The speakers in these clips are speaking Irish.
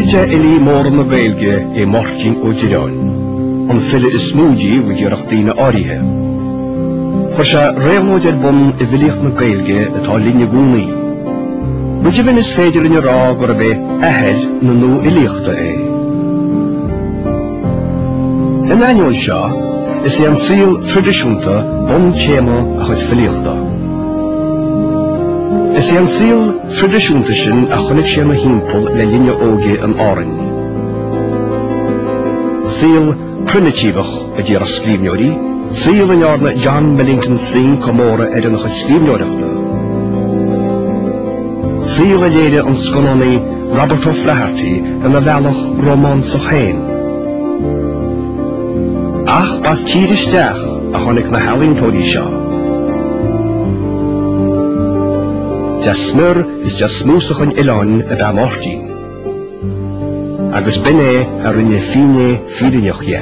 Duine de fhilí móra na Gaeilge é Máirtín Ó Direáin, an file is mó díobh a déarfadh daoine áirithe. Chuir sé réabhlóid ar bun i bhfilíocht na Gaeilge atá linn i gcónaí. Go deimhin is féidir linn a rá gurb é athair na nuafhilíochta é. Ina ainneoin seo, is é an saol traidisiúnta buntéama a chuid filíochta. Is é an saol traidisiúnta sin a chonaic sé ina thimpeall le linn a óige in Árainn. Saol primitíveach, a déarfadh scríbhneoirí, saol a ndearna John Millington Synge comóradh air ina chuid scríbhneoireachta. Saol a léirigh an scannánaí Robert O'Flaherty ina bhealach rómánsach féin. Ach b'as tír isteach a tháinig na healaíontóirí seo. De smior is de smúsach an oileáin ab ea Máirtín. Agus b'in é a rinne fínné fírinneach dhe.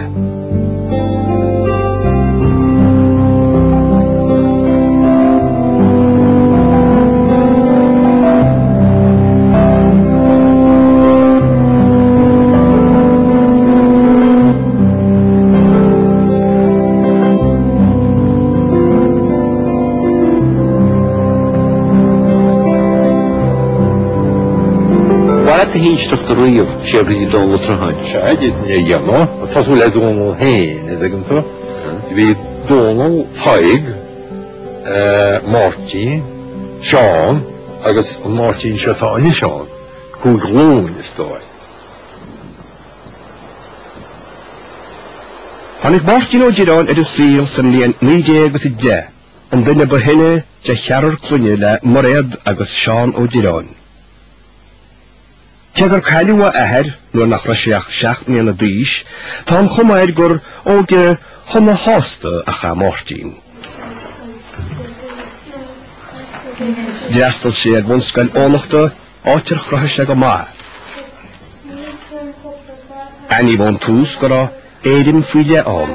Mhaith leat a hinseacht domh riamh séard a bhí Dónall Ó Troitheáin. Sea, d'fhéadfainn é a dhéanamh. Tosú le Dónall féin, an dtuigeann tú. Bhí Dónall, Tadhg, Máirtín, Seán agus an Máirtín seo atá anois ann, 5 ghlúin is dóigh. Tháinig Máirtín Ó Direáin ar an saol sa mbliain 1910, an duine ba shine de cheathrar clainne le Mairéad agus Seán Ó Direáin. Cé gur cailleadh a athair nuair nach raibh sé ach 7 mbliana d'aois, tá an chuma air gur óige shona shásta a chaith Máirtín. D'fhreastail sé ar bhunscoil Eoghanachta, áit ar chruthaigh sé go maith. Aithníodh ón tús go raibh éirim faoi leith ann.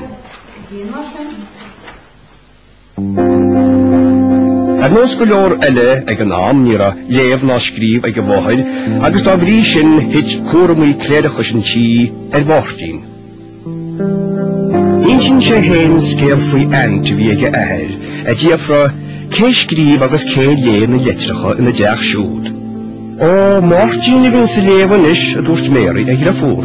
Ar nós go leor eile ag an am, ní raibh léamh ná scríobh ag a mháthair agus dá bhrí sin thit cúramaí cléireachais an tí ar Mháirtín. Insíonn sé féin scéal faoi aint a bhí ag a athair a d'fhiafraigh cé scríobh agus cé léigh na litreacha ina dteach siúd. Ó, Máirtín a bhíonns ag léamh anois, a dúirt Mary, a dhriofúr.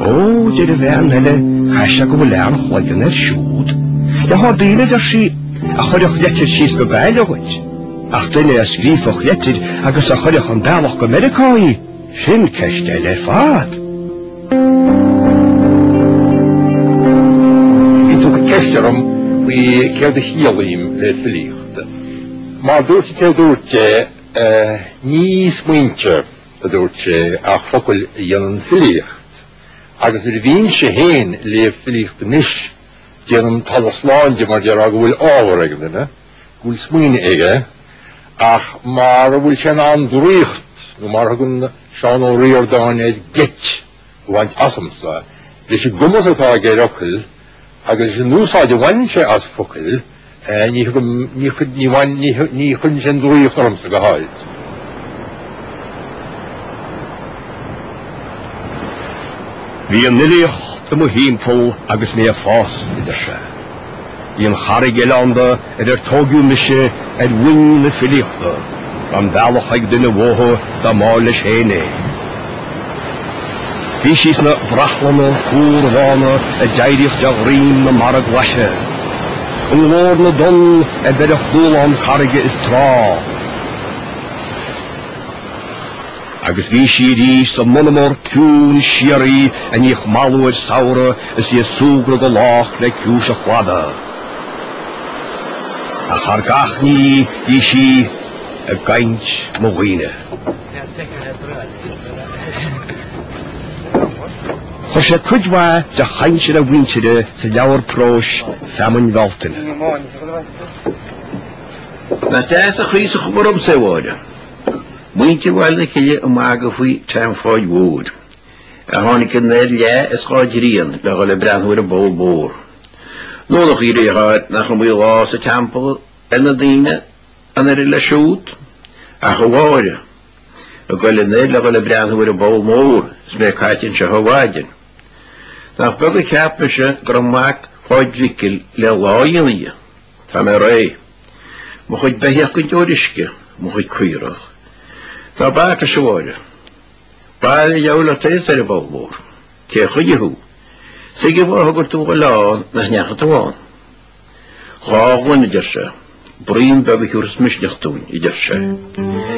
Ó, deir an bhean eile, caithfidh sé go bhfuil an-chloigeann air siúd. Gheofá daoine, a deir sí, a chuirfeadh leitir síos go Gaillimh dhuit, ach duine a scríobhfadh leitir agus a chuirfeadh an bealach go Meiriceá í, sin ceist eile ar fad. Bhí tú ag cur ceist orm faoi céard a chiallaím le filíocht. Mar dúirt an té a dúirt é, Ní smaointe, a dúirt sé, ach focail a dhéanann filíocht. Agus nuair a bhínnse féin ag léamh filíochta anois, déanaim talamh slán de, mar déarfá, go bhfuil ábhar ag an duine, go bhfuil smaoineamh aige, ach mara bhfuil sé in ann draíocht, nó mar a thugann Seán Ó Ríordáin air, geit, a bhaint asamsa, leis an gcumas atá aige ar fhocail agus leis an úsáid a bhaineann sé as focail, ní thugaim, ní ní bhain, ní ní chuireann sé an draíocht ormsa go háirid. Bhí an fhilíocht i mo thimpeall agus mé ag fás, a deir sé. Bhí an charraig oileánda ar ar tóigeadh mise ar mhuin na filíochta, gan bealach ag duine uathu dá mb'áil leis féin é. Bhí sí sna brachlanna úrbhána a d'éiríodh de dhroim na mara glaise, i nglór na dtonn a bheireadh dualán carraige is trá. Agus bhí sí arís sa monamar ciúin síoraí a níodh mallmhuir samhraidh is í ag súgradh go lách le ciumhais an chladaigh. Ach thar gach ní bhí sí i gcaint mo dhaoine. Chuir sé cuid mhaith de chaint a mhuintire sa leabhar próis Feamainn Bhealtaine. Nach deas an chaoi is a chuma ormsa é, a Mháire. Muintir Bhaile na Cille ag magadh faoi Tam Pháid Mhóir, a tháinig anoir leath is dhá dtrian le dhul ag breathnú ar an bpoll mór. Nó nach í a dheartháir nach iomaí lá sa teampall ar na daoine an oiread leis siúd? Ach a Mháire! Ag goil anoir le dhul ag breathnú ar an bpoll mór is mé caite anseo ó mhaidin. Nach beag a cheap mise go raibh mac Pháid Mhicil le lá a dhéanamh dhe. Tá mé réidh. Mo chuid beithíoch gan deoir uisce, mo chuid caorach. Ná bac leis, a Mháire. Bail an diabhail ort is ar an bpoll mór. Cé chuige thú? Tuige an fáth gur tú a ghoil ann nach ndeachaigh tú ann? Dhá ghloine, a deir sé. Braon beag a thiúrfas misneach dúinn, a deir sé.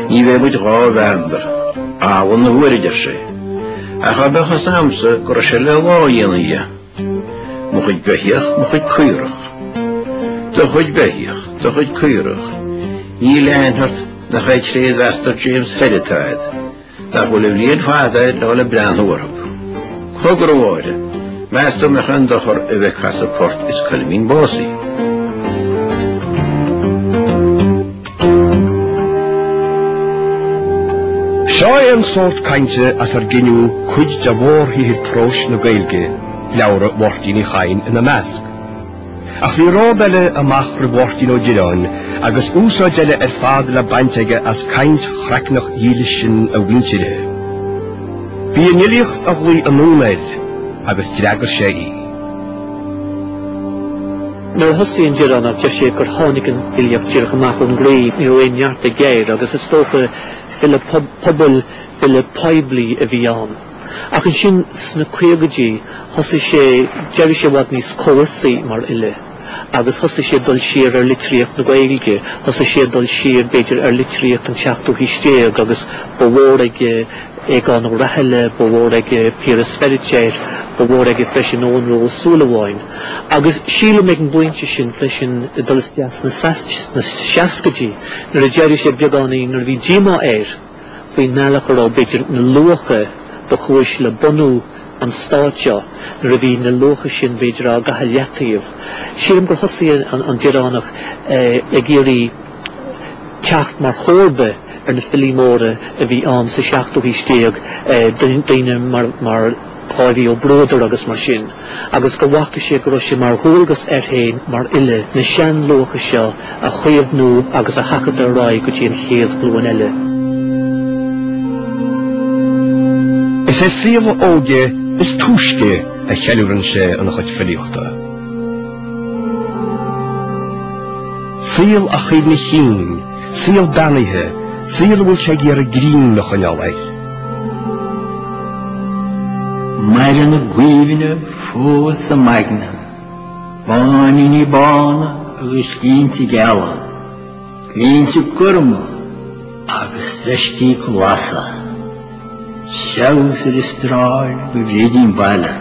Ní bheidh muid dhá mheandar. Ala na huaire, a deir sé. Ach dá mbeadh fhios a'msa go raibh sé le lá a dhéanamh dhe. Mo chuid beithíoch, mo chuid caorach. Do chuid beithíoch, do chuid caorach. Níl aithne ort nach é tréadmheastar James Herriot atá a'd. Nach bhfuil an bhliain fada air le dhul ag breathnú orthu. Cogar, a Mháire, meas tú an mbeadh aon dochar a bheith ag casadh port is Coilimín básaithe? Seo é an sórt cainte as ar gineadh cuid de mhórshaothair próis na Gaeilge, leabhra Mháirtín Uí Chadhain ina measc. Ach bhí ród eile amach roimh Mháirtín Ó Direáin agus úsáid eile ar fad le baint aige as caint chraicneach dhílis sin a mhuintire. Bhí an fhilíocht a ghlaoigh anonn air agus d'fhreagair sé í. Nuair a thosaigh an Direánach, deir sé gur tháinig an fhilíocht díreach amach ón gcroí, ní raibh aon neart aige air agus is dócha file pobail, file poiblí a bhí ann. Ach ansin sna caogaidí thosaigh sé, d'éirigh sé i bhfad níos comhfhiosaí mar fhile agus thosaigh sé ag dul siar ar litríocht na Gaeilge, thosaigh sé ag dul siar b'fhéidir ar litríocht an tseachtú haois déag agus ba mhór aige Aogán Ó Rathaille, ba mhór aige Piaras Feiritéar, ba mhór aige freisin Eoghan Rua Ó Súilleabháin. Agus sílim ag an bpointe sin freisin ag dul isteach sna seascaidí nuair a d'éirigh sé beagáinín, nuair a bhí díomá air, faoin mbealach a raibh, b'fhéidir, na luacha ba chúis le bunú an stáit seo, nuair a bhí na luacha sin, b'fhéidir, á gcaitheamh leataobh. Sílim gur thosaigh an Direánach ag iarraidh teacht mar chomharba ar na filí móra a bhí ann sa seachtú haois déag, daoine mar. Dáibhí Ó Bruadair agus mar sin, agus go bhfaca sé go raibh sé mar dhualgas air féin mar fhile na seanluacha seo a chaomhnú agus a sheachadadh ar aghaidh go dtí an chéad ghlúin eile. Is é saol a óige is túisce a cheiliúrann sé ina chuid filíochta. Saol a chuimhne chinn, saol beannaithe, saol a bhfuil sé ag iarraidh greim a choinneáil air. Maireann a gcuimhne fós i m'aigne, báiníní bána agus línte geala, línte gorma agus feistí glasa, treabhsar is dráil go bhféadfainn baile.